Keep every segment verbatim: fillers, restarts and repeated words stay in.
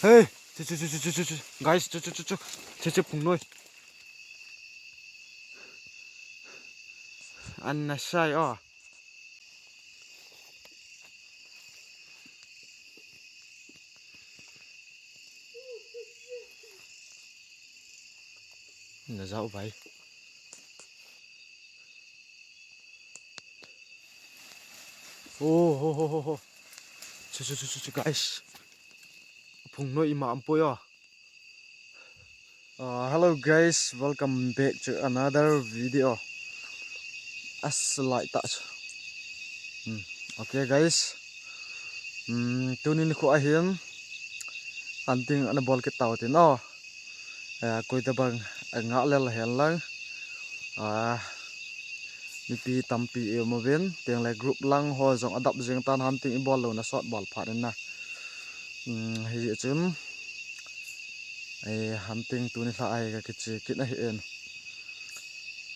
Hey, chu chu chu chu chu chu chu. Guys, chu chu chu chu. Chu chu phungnoi. An na sai o. Na zau vai. Oh, ho, ho, ho, ho. Chu, chu, chu, chu, chu, guys. Phungnoi ima ampoi o. Uh, hello guys, welcome back to another video. As light touch. Hmm. Okay guys. Hmm, tunin khu ahin. Anting ana bol kit tau tin o. Eh, koi tabang, eh, nga lel hen lang. Ah, mipi tampi i um uvin, teng le group lang ho jong adap jing tan hunting i bol lou na sot bol phat in na. Hmm, hijeh chun, eh, hunting tuni lha ahi ka kichi kit ahi in.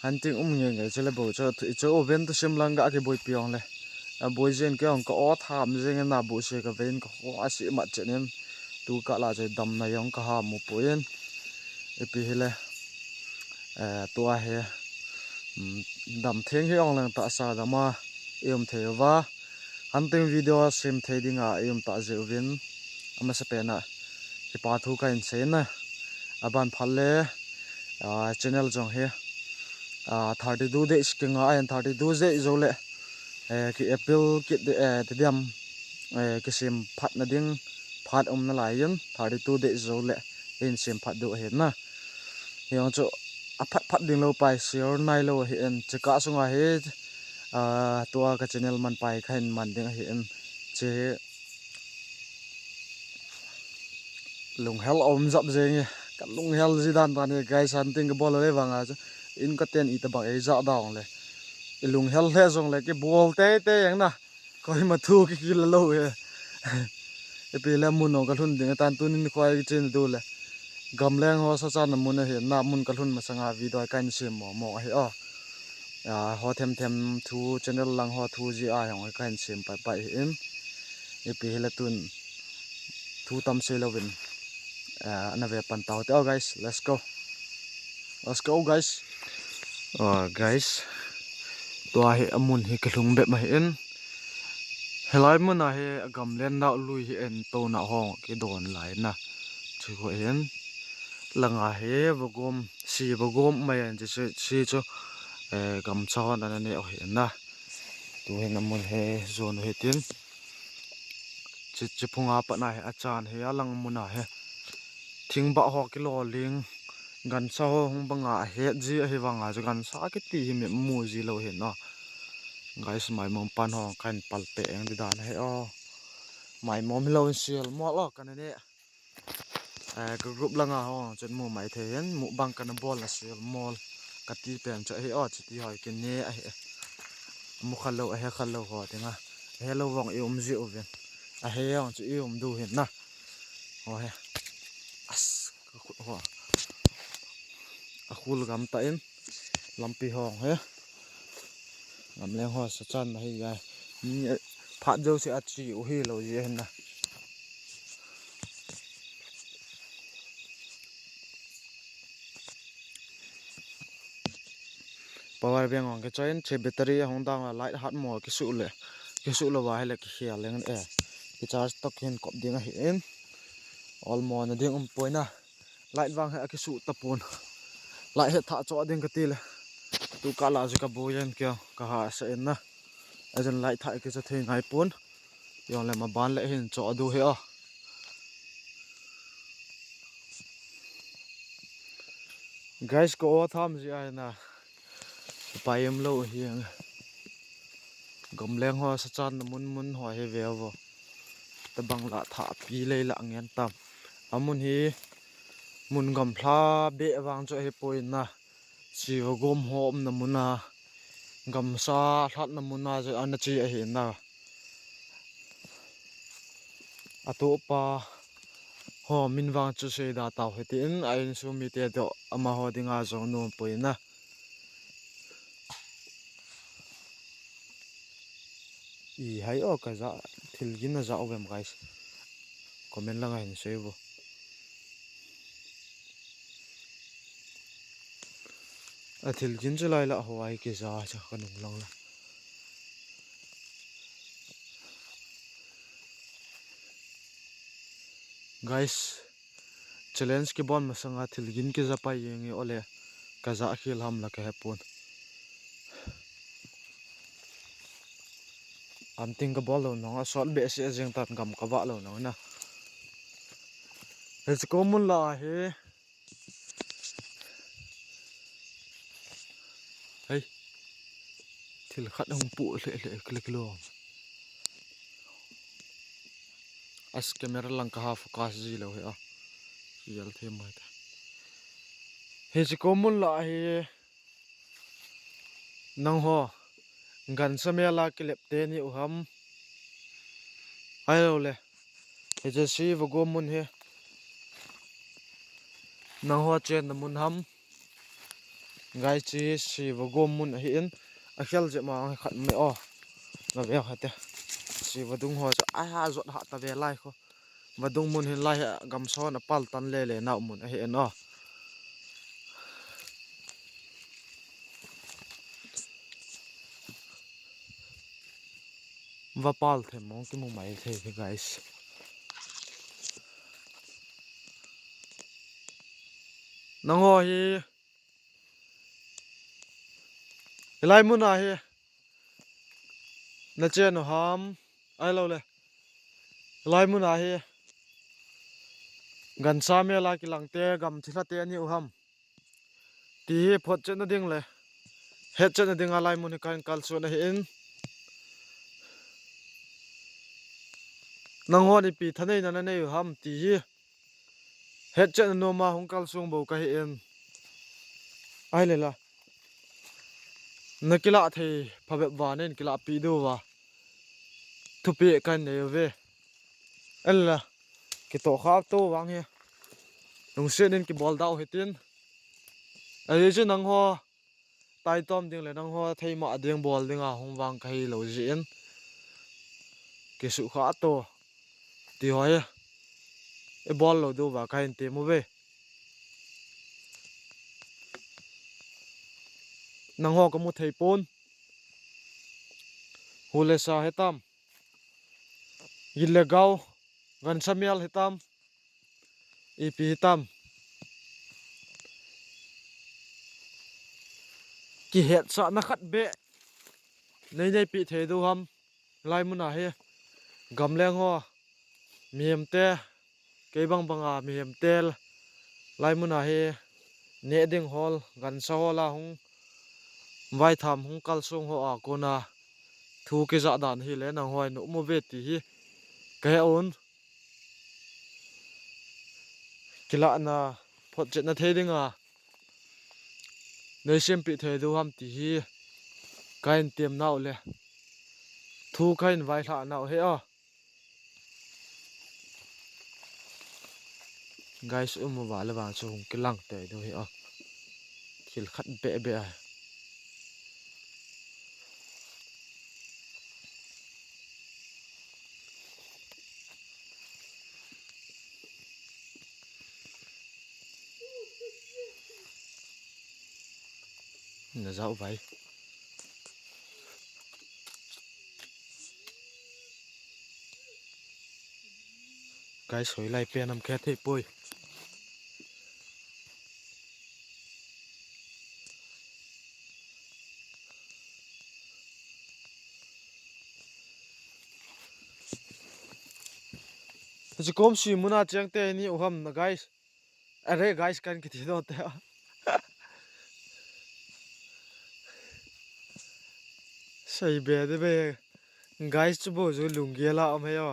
Hunting um nge nge chule bou chu, i chu oven tu sim lang ga kiboipi ong le. A boi jeng ke ong ka o tham jeng in na bu se ka vein ka ho a si mat chen in. Tu ka la chu damna jong ka ha mu poi in. Ipi hile, eh, tua hi, mm, dam theng hi ong lang tahsa dam a i um thei uva. Hunting video sem thei dinga i um ta jeh uvin, amasa pen a kipa thu ka hin sei na. Aban phat le, ah, channel jong hi, ah, thirty-two days kinga a hin thirty-two days jou le, eh, ki appeal kit di, eh, ti diam, eh, kisem phat na ding phat um na lai in thirty-two days jou le hin sem phat diu ahi na. Hijong chu aphat phat ding lou pai, sure nai lou ahi in, chika sunga hi, ah, tua ka channel man pai ka hin man ding ahi in, che lunghel om jap jeng e, ka lunghel ji dan dan e, guys, hunting ka bol le vang a chu, in ka ten i tabang ei ja dong le, i lunghel le jong le, kibol tei tei jeng na. Koima thu kikila lou e. Ipi le mun ong ka lhun ding tan tunin khoi kichen diu le. Gamleng ho sa chan na mun ahi na mun ka lhun masanga video ka hin sem mo mo ahi o. A, ho them them thu channel lang ho thu ji a hong ka hin sem pai pai hi in. Ipi hile tun thu tam sei louvin. A, na ve pan tau te o guys. Let's go. Let's go guys. Ah, guys. Tua hi amun hi ka lhung bep ma hi in. Helai mun a hi gamlen nau lui hi en to na hong kidon lai na. Chu ko hin. Langa hi vagom, si vagom mai en chi si chu, eh, gamcha hon ana ne o hi na. Tu hin amun hi zon hi tin. Chi, chi phunga pat na hi achan hi alang mun a hi. Thingbah ho kilo ling. Gansa ho hung banga ahet ji ahi vanga chu gansa kiti hi mi mu ji lou hin o. Guys, maimom pan ho ka hin pal pe eng di dan ahi o. Maimom hilou in sial mol o ka na ne. Eh, ka group langa ho chun mu mai thei hin, mukbang ka na bol na sial mol. Ka ti pen chu ahi o, chuti ho ki ne ahi. Mu kha lou, ahe kha lou ho dinga. Ahe lou vang i um ji uvin. Ahe vang chu i um diu hin na. Ho he. As, ka khut ho. A khul gam ta in. Lampi hong he. Gamleng ho sa chan na hi ga. Ni phat jo se a chi u hi lou ji hin na. Power bank ong ke choin che battery hong dang la light hat mo kisu le. Kisu lo va hele ki hial leng e. Ki charge tok hin kop ding ahi in. Ol mo na ding um poi na. Light vang he a kisu tapon. Light he tha cho ding ka ti le. Tu ka la ju ka bu yen kya ka ha sa in na. A jen light tha ki cha thei ngai pon. Yong le ma ban le hin cho du he a. Guys, ko o tham ji ai na. Pai em lo hi ang. Gamleng ho sa chan na mun mun ho he ve vo. Tabang la tha pi lei la ngen tam. Amun hi mun gamla be vang chu ahi poi na. Chi vagom ho um na mun a. Gamsa hlat na mun a chu ana chi ahi na. Atopa ho min vang chu sei da tau hitin a insung mite toh amaho dinga jong nom poi na. I hai o ka ja thil gin na ja o vem guys. Comment langa hin sei vo. Athil gin chu lai la ho ai kija cha ka nung lang la. Guys, challenge kibol masanga thil gin kija pai jeng e ole, kaja khel ham la kahepon. Anting kabol lou nang a sot behseh jeng tan gam kavah lou nang na. Hiche ko mun la hi. Hei. Thil khat hung pu le le klik lo. As camera lang ka ha focus ji lo he a. Yel the mai ta. Hiche ko mun la hi. Nangho, gancha mel a kilep te ni u ham. Ahilou le. Hiche si va gom mun hi. Nangho chenna mun ham. Guys, hiche si va gom mun ahi in. Akhel jep ma ang khat me o. Na ve khat te. Si va dung ho chu. Ai ha jot ha ta ve lai kho. Vadung mun hin lai hi gamson a pal tan le le nau mun ahi en o. Va pal them mong kimu mai thei hi guys. Nangho hi Hilai mun a hi na chen u ham, ahilou le. Hilai mun a hi gancha mel a kilang te, gam thilha te ani u ham. Ti hi photchetna ding le hetchetna ding a lai mun hi kan kalson ahi in. Nangho ni pi thanei na na nei u ham ti hi. Hetchetna nom a hung kalsong bou kahi in. Ahile la. Na kilah thei phabep va nen kilah pi diu va. Thupeh kan nei uve. Ahile la. Kitoh kha to vang hi. Lungset in kibol dau hitin. Ajeh chu nangho. Taitom ding le nangho thei ma ding bol ding a hung vang kahi lou jeh in. Kisukha to. Ti ho hi. I bol lou diu va kahin ti mu ve. Nangho kamu thei pon. Hu le sa hitam. Gin le gau. Gancha mel hitam. Ipi hitam. Kihetsahna khat beh. Nei neipi thei diu ham. Lai mun a hi. Gamleng ho. Mihem te. Kei bang bang a mihem te. Lai mun a hi. Neh ding hol. Gancha hol a hung. Vaitham hung kalsong ho a kona. Thu kijah dan hi le nangho in um uve ti hi. Kahe un. Kilahna photchetna thei ding a. Nei sempeh thei diu ham ti hi. Kahin tem nau le. Thu kahin vailhah nau he a. Guys, um uva le vang chu hung kilang tei diu hi a. Thil khat beh beh a. Na jao vai. Guys, hoilai pen ham khe thei poi. Hiche kom si mun a cheng te ni u ham na guys. Are guys kan kiti doh te. Sei be de be. Guys chu bou chu lunggel a um hei o.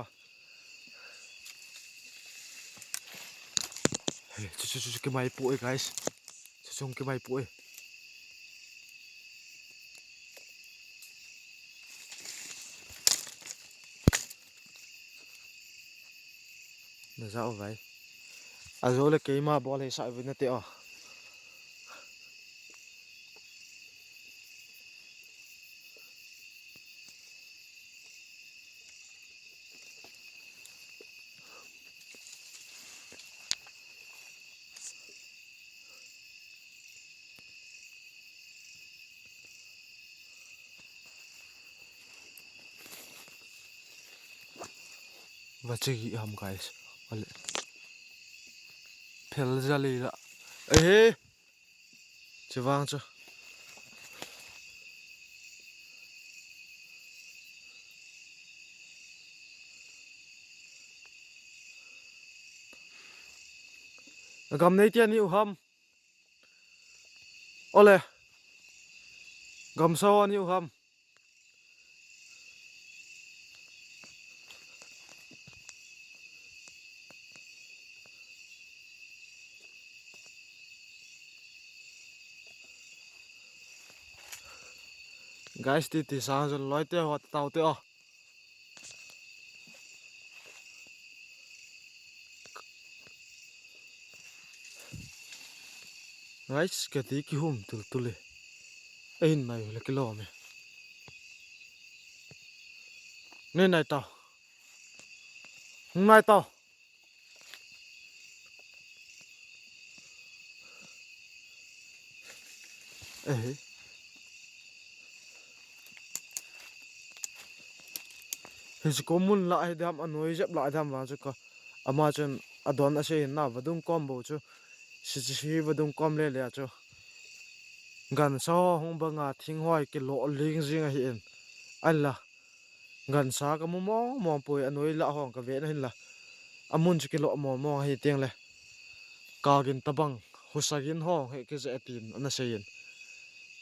Hey, chu chu chu chu kimai pu e guys. Chu chu kimai pu e. Na jao vai. Ajole keima bol hei sa vin nate o. Ka chi ham guys. Ale. Phel jali la. Ehe. Chivang chu. Gam nei tia ni u ham. Ole. Gam sao ni u ham. Guys, ti ti sang jol loi te ho tau te o. Guys, kati kihum tul tul e. Ahin mai le kilom e. Nei nai tau. Hung nai tau. Ehe. Hiche ko mun la hi dam, anoi jep la dam vang chu ka. Ama chun adon asei hin na, vadung kom bou chu. Hiche hi vadung kom le le a chu. Gansa ho hung banga thing hoi kilo ling jing ahi in. Ala. Gansa ka mu mong mong poi, anoi la hong ka ve na hin la. Amun chu kilo mong mong ahi teng le. Ka gin tabang, husa gin hong he kije tin ana sei in.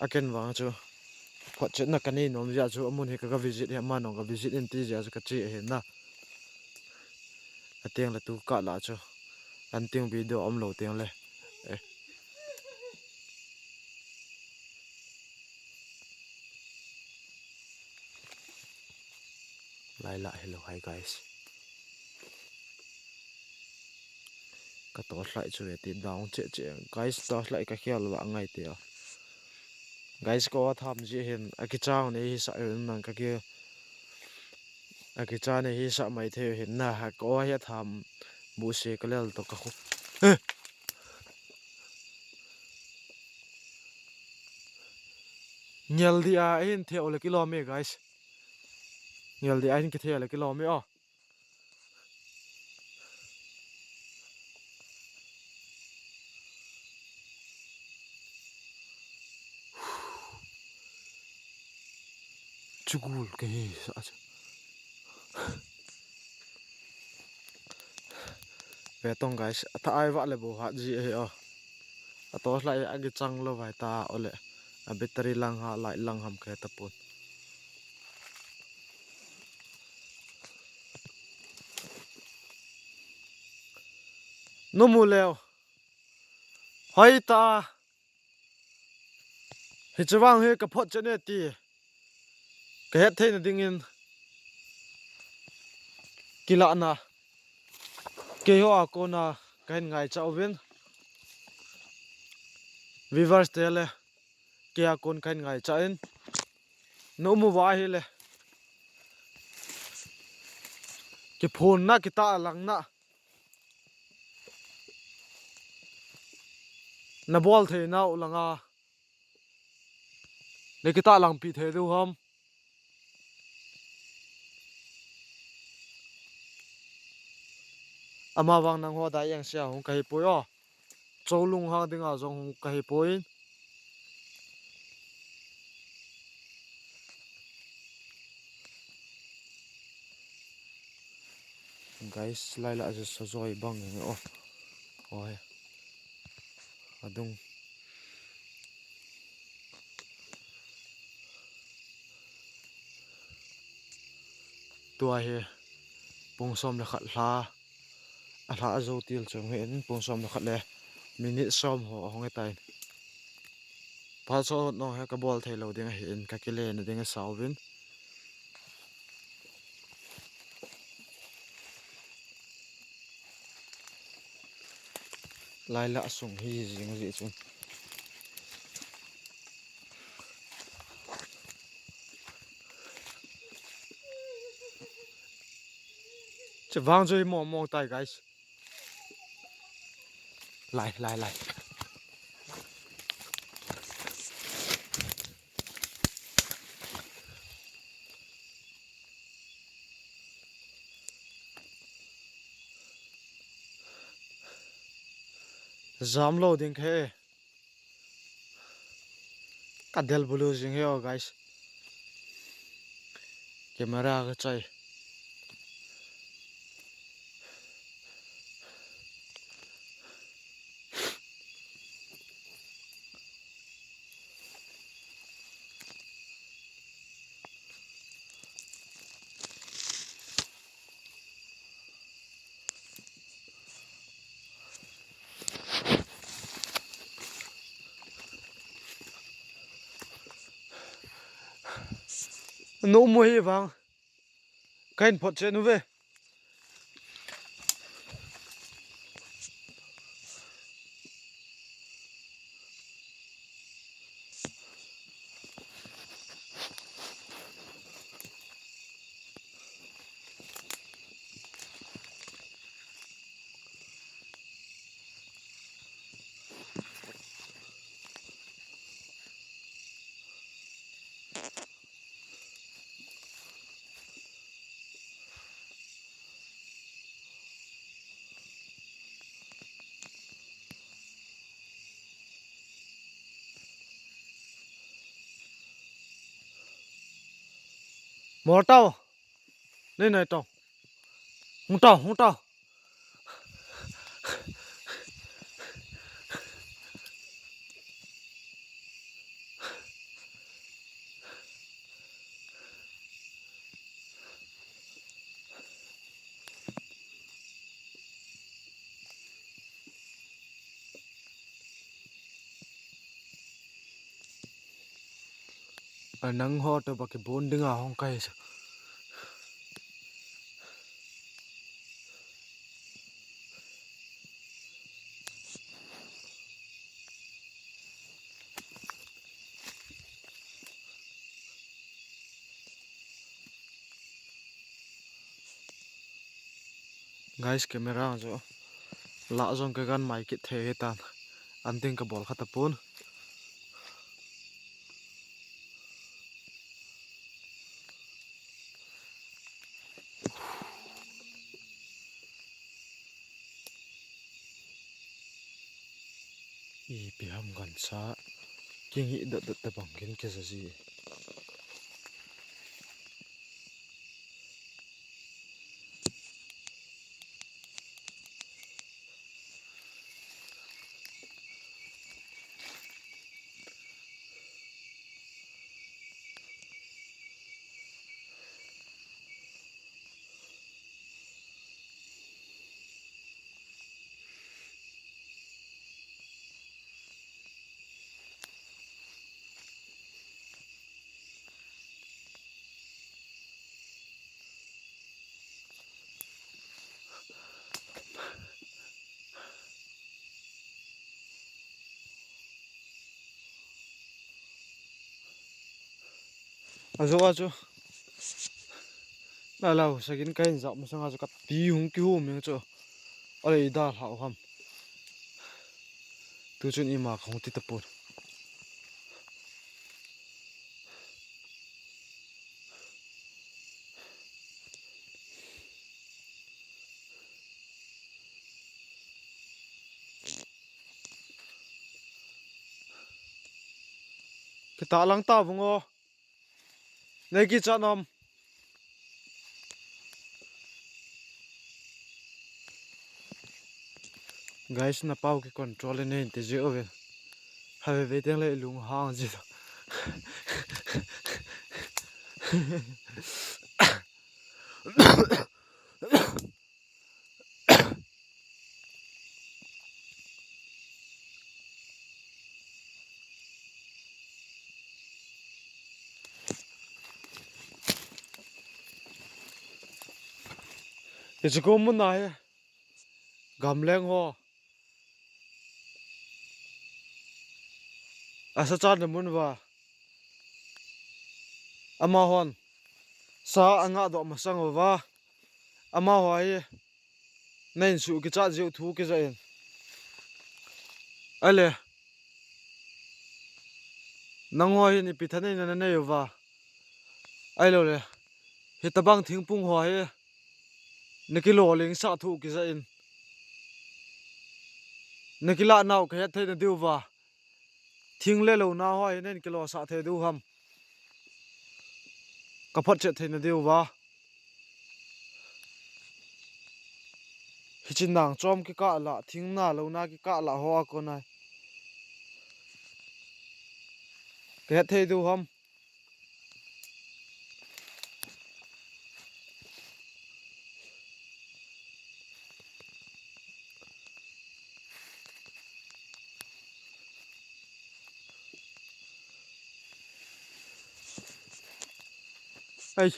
A ken vang chu. Photchetna ka nei nom jeh chu amun hi ka, ka visit hi ama nong ka visit in ti jeh chu ka che ahi na. A teng le tu ka la chu. An ting video um lo teng le. Eh. Lai la hello hi guys. Ka torchlight chu ve ti down che che. Guys, torchlight ka khel va ngai te o. Guys, ko tham ji hin a kichang nei hi sa nan ka ki a kichang nei hi sa mai the hin na ha ko hi tham bu se ka lel to ka khu. Eh. Ngel di a hin the ole kilom e guys. Ngel di a hin ki the ole kilom e o. Chugul ke hi sa chu. Ve tong guys, a tha ai va le bo hat ji e o. A torchlight a kichang lo vai ta ole. A battery lang ha, light lang ham ke ta pun. Nomu leo. Hoi ta. Hiche vang hi ka photchet ne ti. Ka het theina dingin. Kilahna. Keiho a kona ka hin ngaicha uvin. Viewers te le. Kei a kon ka hin ngaicha in. Nomu va hi le. Kiphonna, kitahlang na. Na bol thei nau langa. Na kitahlang pi thei diu ham. Ama vang nangho dai ang sia hung ka hi poi o. Cholung hang dinga jong hung ka hi poi. Guys, lai la sa joi bang o. Oi. Adung. Tua hi pung som le khat lha, a lha a zo til chung hi in pung som le khat le minute som ho a hong e tain. Phat so nong he ka bol thei lo ding ahi in ka kile na ding a sauvin. Lai la sung hi jing ji chun. Che vang joi mo mo tai guys. Lai, lai, lai. Jam lou ding khe. Ka del bulu jing he o, guys. Camera ka chai. No mo hi vang. Kahin phot che nu ve. Mol tao. Nei nei tao. Hung tao, hung tao. A nang ho to ba kibon dinga hung kai sa. Guys, camera jo la jong ka gan mai kit thei hitan. An ding ka bol kha tapon. Ipi ham gancha kingih dot dot tabang kin kisa ji. Ajo ajo. Lalau, sagin kahin jap masanga chu kati hung kihum jeng chu. Ale, ida lhau ham. Tuchun ima kahung ti tapon. Kita lang ta vung o. Nei kichat nom. Guys, na pau ki control nei te je ove. Have ve teng le lung hang ji. Hiche ko mun a hi gamleng ho asa channa mun uva amahon sa anga doh masang uva, amaho hi na insung kichat jiu thu kija in. Ale, nangho hin ipi thaneina nanei uva? Ahilou le, hitabang thingphung ho hi na kilolhing sah thu kija in. Nakilah nau kahet thei nadiu va. Thing le lou na ho hi nen kilosah thei diu ham. Kaphot chet thei nadiu va. Hichi nang chom kikah lah, thing na lou na kikah lah ho a kon a. Kahet thei diu ham. Ai,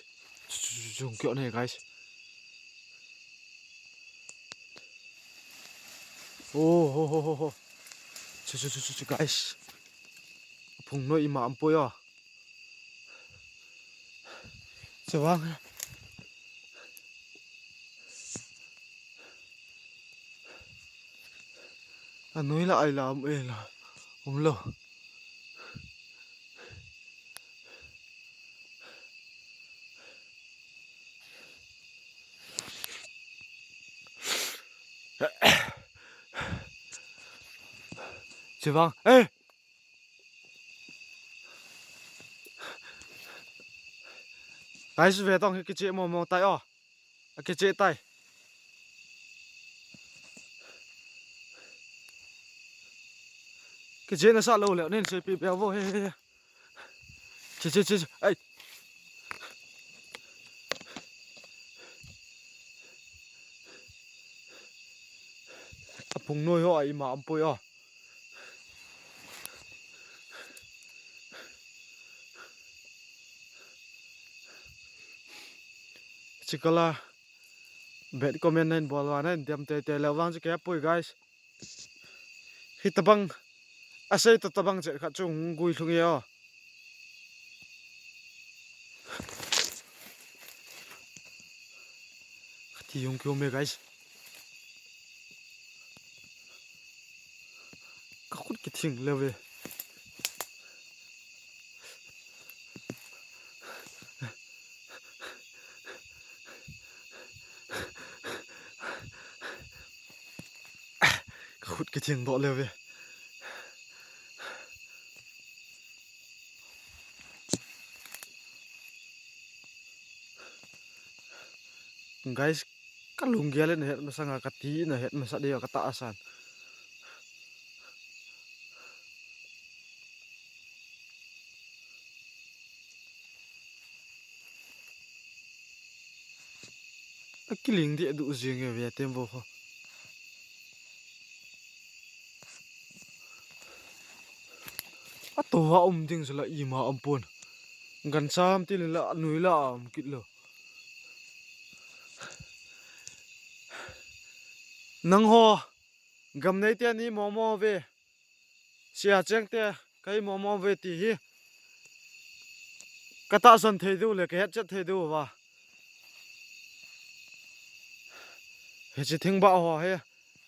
chung kyo ne, guys. Oh, ho, ho, ho, ho. Chu, chu, chu, chu, chu, guys. Phung noi ima am poi a. Chuvang. Anoi la ai la um e la. Um lo. Chuvang. Eh! Guys, ve tong hi kiche mo mo tai o. A kiche tai. Kiche nasa lou le nen sepi pe vo he he he. Che, che, che, che. Ai. Aphung noi ho a ima am poi o. Chikala bad comment nahin bol uva nahin dem teitei leu vang chu kei apoi, guys. Hitabang asei to tabang chet khat chu hung gui lhung e o. Kati hung kiu me, guys. Ka khut kithing le ve. Ka khut kithing doh le ve. Guys, ka lunggel in ahet masang a, ka ti in ahet masa ding a, ka tahsan. Akiling deh duh jing e ve tem vo ho. Ato a um ding sela ima um pon. Gancha ham ti le la anoi la um kit lou. Nangho gam neite ni momo ve. Sia chengte kahi momo ve ti hi ka tahsan thei diu le ka hetchet thei diu va. Hiche thingbah ho hi,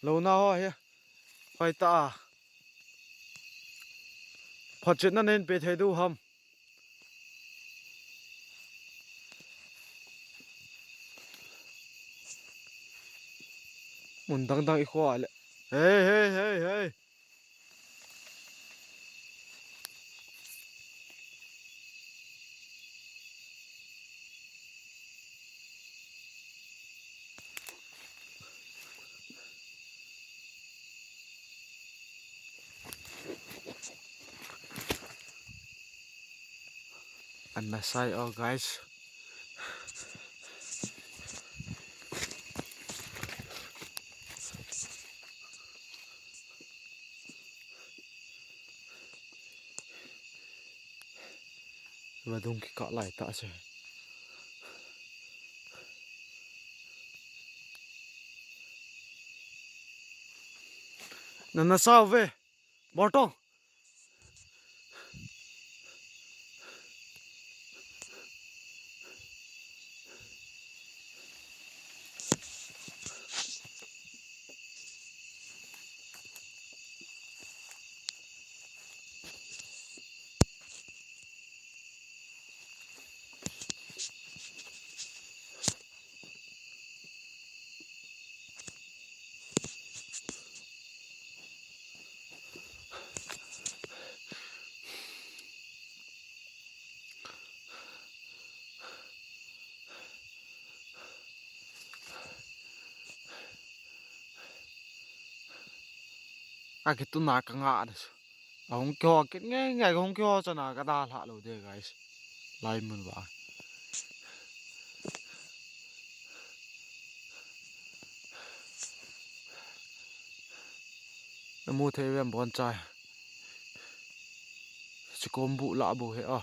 louna ho hi, hoitah a photchetna neipe thei diu ham. Mun dang dang i kho a le. Hei, hei, hei, hei. Ana sai o, guys. Vadung kikah lai tah se. Nana sau ve. Bortong. Akituna kangah na chu. Ahung kiho kit nge nge, ahung kiho chana kadalhah lou de, guys. Laimun vang. Namu thei uvem bonchai. Chikombu lah bou hi a.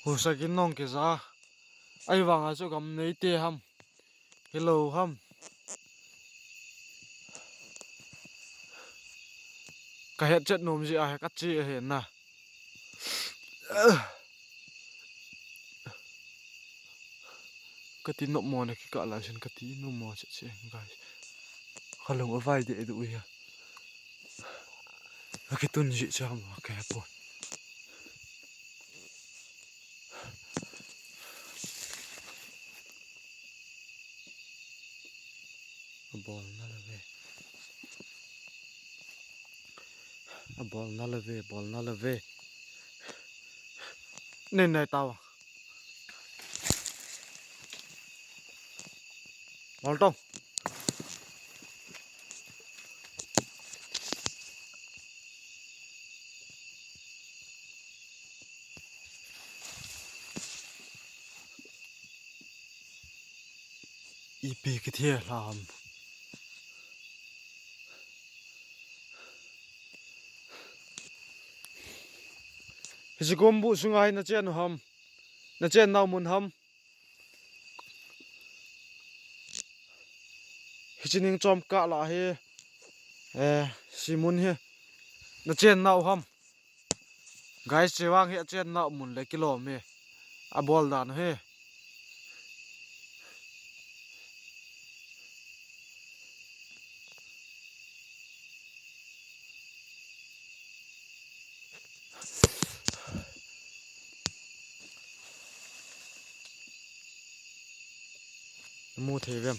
Husa kin nong kija. Ahivanga chu gam neite ham. Hilou ham. Kahet chet nom jeh a hi kache ahi na. Kati nopmo na kikah lai sin kati nopmo chet chet, guys. Kalung avai deh deh uhi. Akitun jeh cham a kahe pon. Abol na lou ve. Abol na lou ve, bol na lou ve. Nen nai tao. Bol tong. Ipi kithia lam. Hiche kombu sunga hi nachen u ham? Nachen nau mun ham? Hiche ning chom kah lah hi, eh, simun hi. Nachen nau ham? Guys, chevang hi achen nau mun le kilom e. Abol dan hi. Mu thei vem.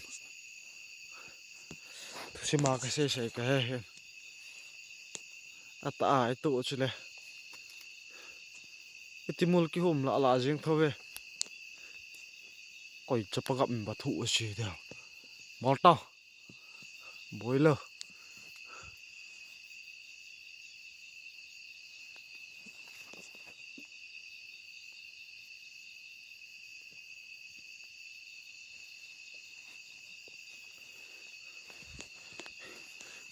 Thusima kasei sei kahe hin. Ata a itu chule. Iti mul kihum lah lah jing tho ve. Koi chapa gap min ba thu a si de. Bol tao. Boi lo.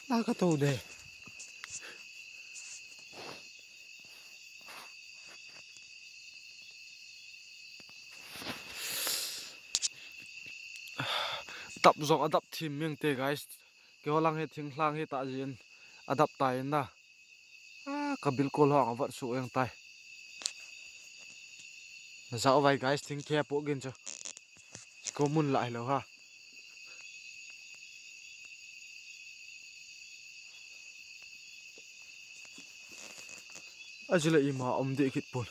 La ka to de. Dap jong adap thim meng te, guys. Keiho lang hi thinglhang hi ta jin adap ta in na. Ah, ka bilkol hong avat su eng tai. Na jao vai, guys, thingkhe po gin chu. Ko mun la hilou ha. Ajile ima om de kit pon.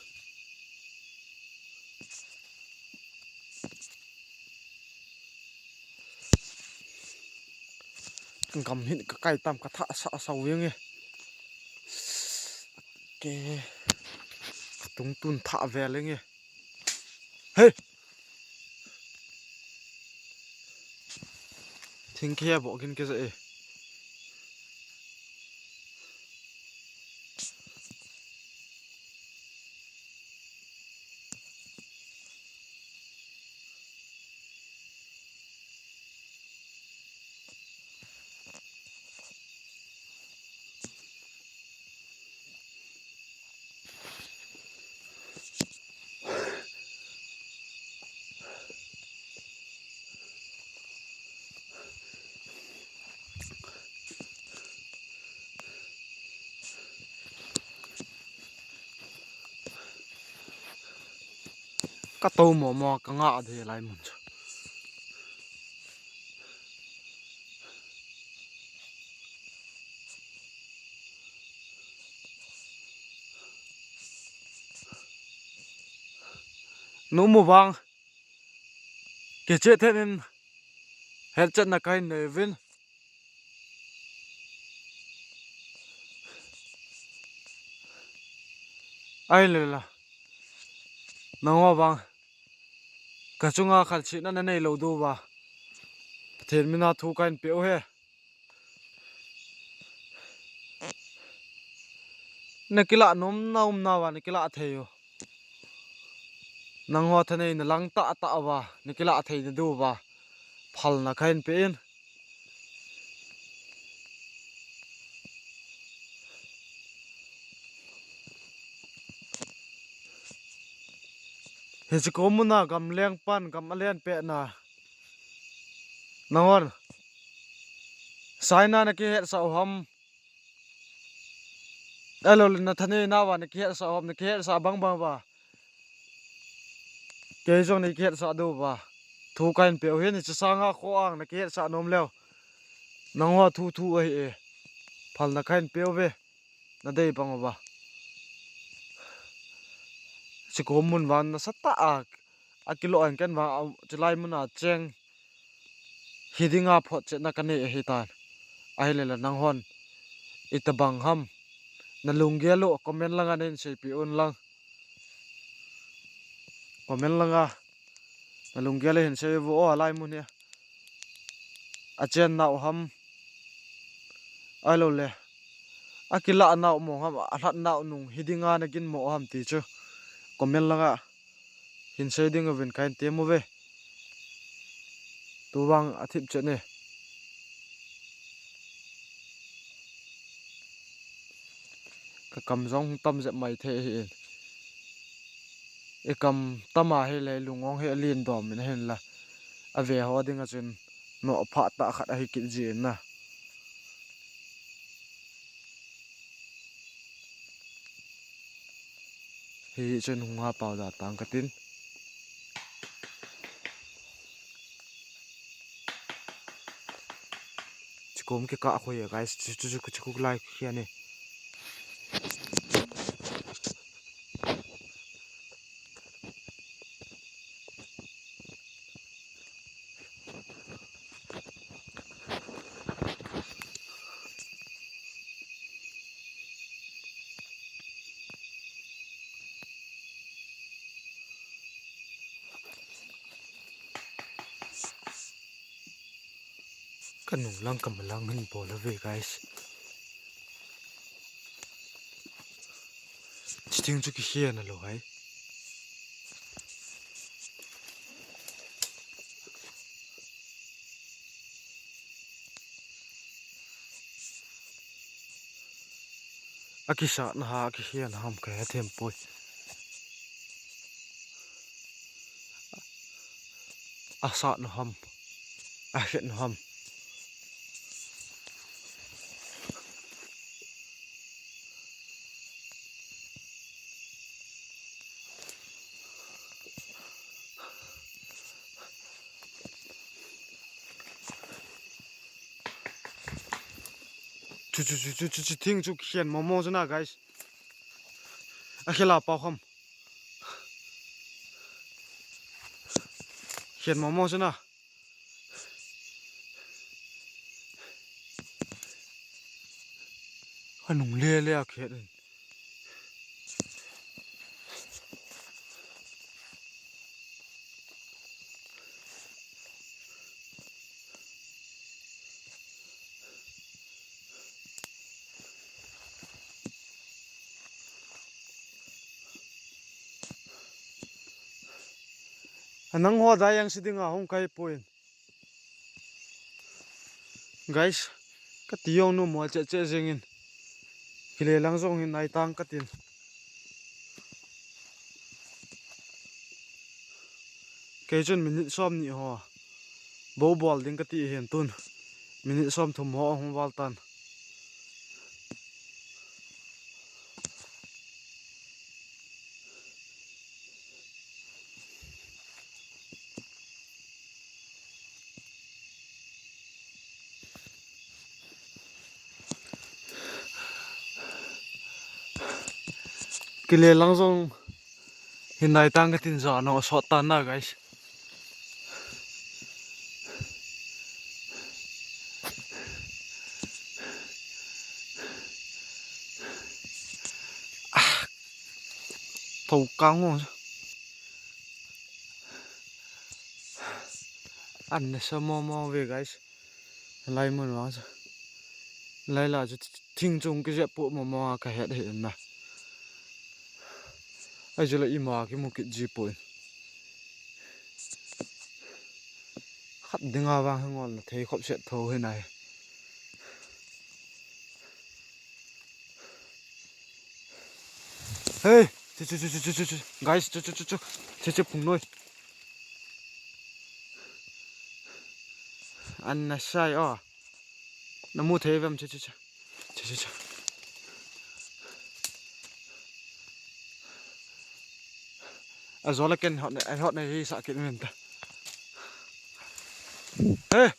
Gam hin ka kai tam ka tha sa sa wing e. Ke. Ka tung tun tha vel e nge. Hey! Thingkhe bo kin ke ja e. Ka to mo mo ka nga de lai mun chu. Nu mu vang. Ke che then in het chet na kai ne vin. Ai le la. Nang wa vang. Ka chunga khat sihna na nei lou diu va, Pathen mina thu kahin peh u ahi. Na kilah nom na um nauva na kilah thei u. Nangho thaneina lang tah tah uva na kilah theina diuva phalna kahin pe in. Hiche kom muna gamleng pan gam alen pehna. Nanghon saina na kihetsah u ham? Ahilou le na thaneina uva na kihetsah u ham, na kihetsah bang bang uva kei jong nei kihetsah diu va thu kahin pe u ahi. Hiche sanga kho ang na kihetsah nom leu, nangho thu thu ahi e. Phalna kahin pe uve, na dei bang uva. Hiche kom mun vang nasatah a, akilo ang ken vang, a, chulai muna cheng hi dinga photchetna kanei ahitan. Ahile le nanghon itobang ham, na lunggel u comment langa neihin seipeh un lang. Comment langa na lunggel a hin sei uvo, o, alai mun hi achen nau ham, ahilou le akilah nau mong ham, alhat nau nung hi dinga na ginmo ham ti chu comment langa hin sei ding uvin kahin tem uve. Tu vang athip chet e. Ka kam jong hung tam jep mai thei ahin. I kam tam ahile lung hung hi alen dom in ahinla, ave ho dinga chun nophah tah khat ahi kit jin na. Hichun hung ha pau da tang katin. Chukom kikah khoi a, guys. Chu, chu, chu, chu, chu lai khi ani. Ka nung lang ka ma lang hin bol uve, guys. Chithing chu kikhen alou hai. Akisatna ham, akikhenna ham kahe them poi. Asatna ham, akhenna ham. Chu, chu, chu, chu, chu, chu, thing chu khen momo chu na, guys. Akhel a pao kham. Khen momo chu na. Anung le le a khen. Anang ho dai ang si ding a hung kai puin. Guys, kati jong numo che che jengin. Kile lang jong hin nai tang katin. Kei chun minute som ni ho bou bol ding kati hin tun. Minute som thum ho hung val tan. Kile lang jong hin nai tang katin, ja nong asot tan na, guys. Ah, tho kang o. An nasa momo ve, guys. Lai mun vang sa. Lai la chu thing chung kijep po momo a ka het hi na. Ai chu la ima kimu kit ji poi. Khat dinga vang ngol na thei khop set tho hi nai. Hey, chu, chu, chu. Guys, chu, chu, chu, chu. Chu, chu, phung noi. An na sai, oh. Na mu thei vem, chu, chu, chu. Chu, chu, chu. A zo la ken hot na, hot na ri sa ken men ta. Hey.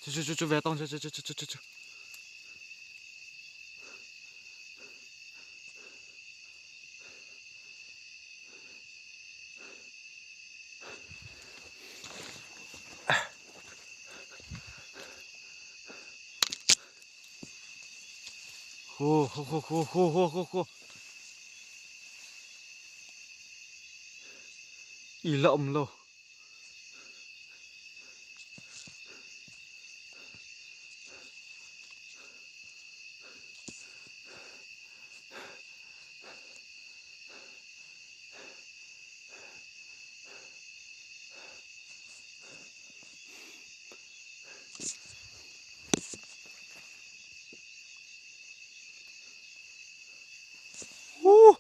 Chu, chu, chu, chu, ve tong, chu, chu, chu. Ho, ho, ho. Ila um lo. Uh.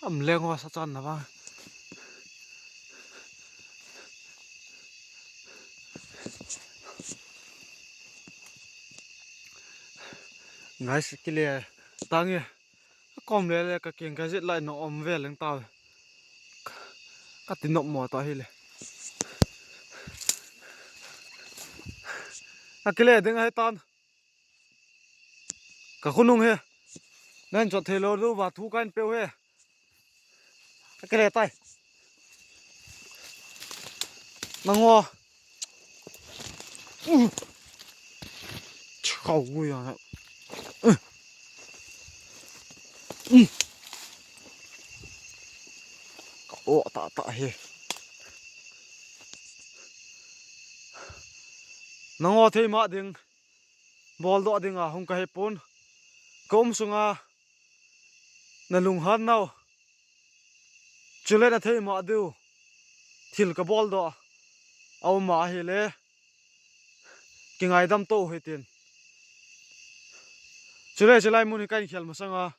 Am leng ho sa chan na vang. Guys, kile tang e. Kom le le ka king ka jit lai no om ve leng ta. Ka ti nop mo ta hi le. Ka kile ding ahi tan. Ka khonung hi. Nan chot thei lou diu va thu kahin peu hi. Ka kile tai. Nang o. Uh. Chau ui a. Uh. Uh. Ka o ta ta hi. Nang o thei ma ding. Bol doh ding a hung ka hi pon. Ka um sunga na lunghan nau. Chule na thei ma diu. Thil ka bol doh. A um a hi le. Kingaidam to hi tin. Chule chulai mun hi kahin khel masanga.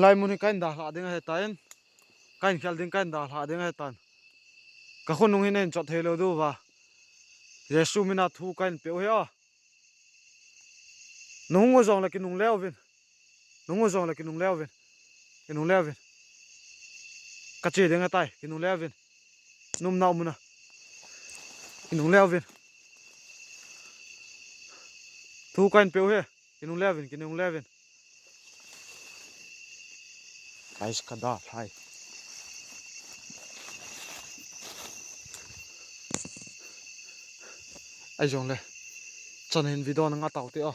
Lai mun hi kahin dalha ding ahi tan. Kahin khel ding kahin dalha ding ahi tan. Ka khonung hi nen chot thei lou diu va. Jesu mina thu kahin peu hi a. Nung u jong le kinung leu vin. Nung u jong le kinung leu vin. Kinung leu vin. Ka che ding ahi tai, kinung leu vin. Num nau muna. Kinung leu vin. Thu kahin peu hi. Kinung leu vin, kinung leu vin. Guys, ka dalha e. Ai jong le. Chan hin video na nga tau te o.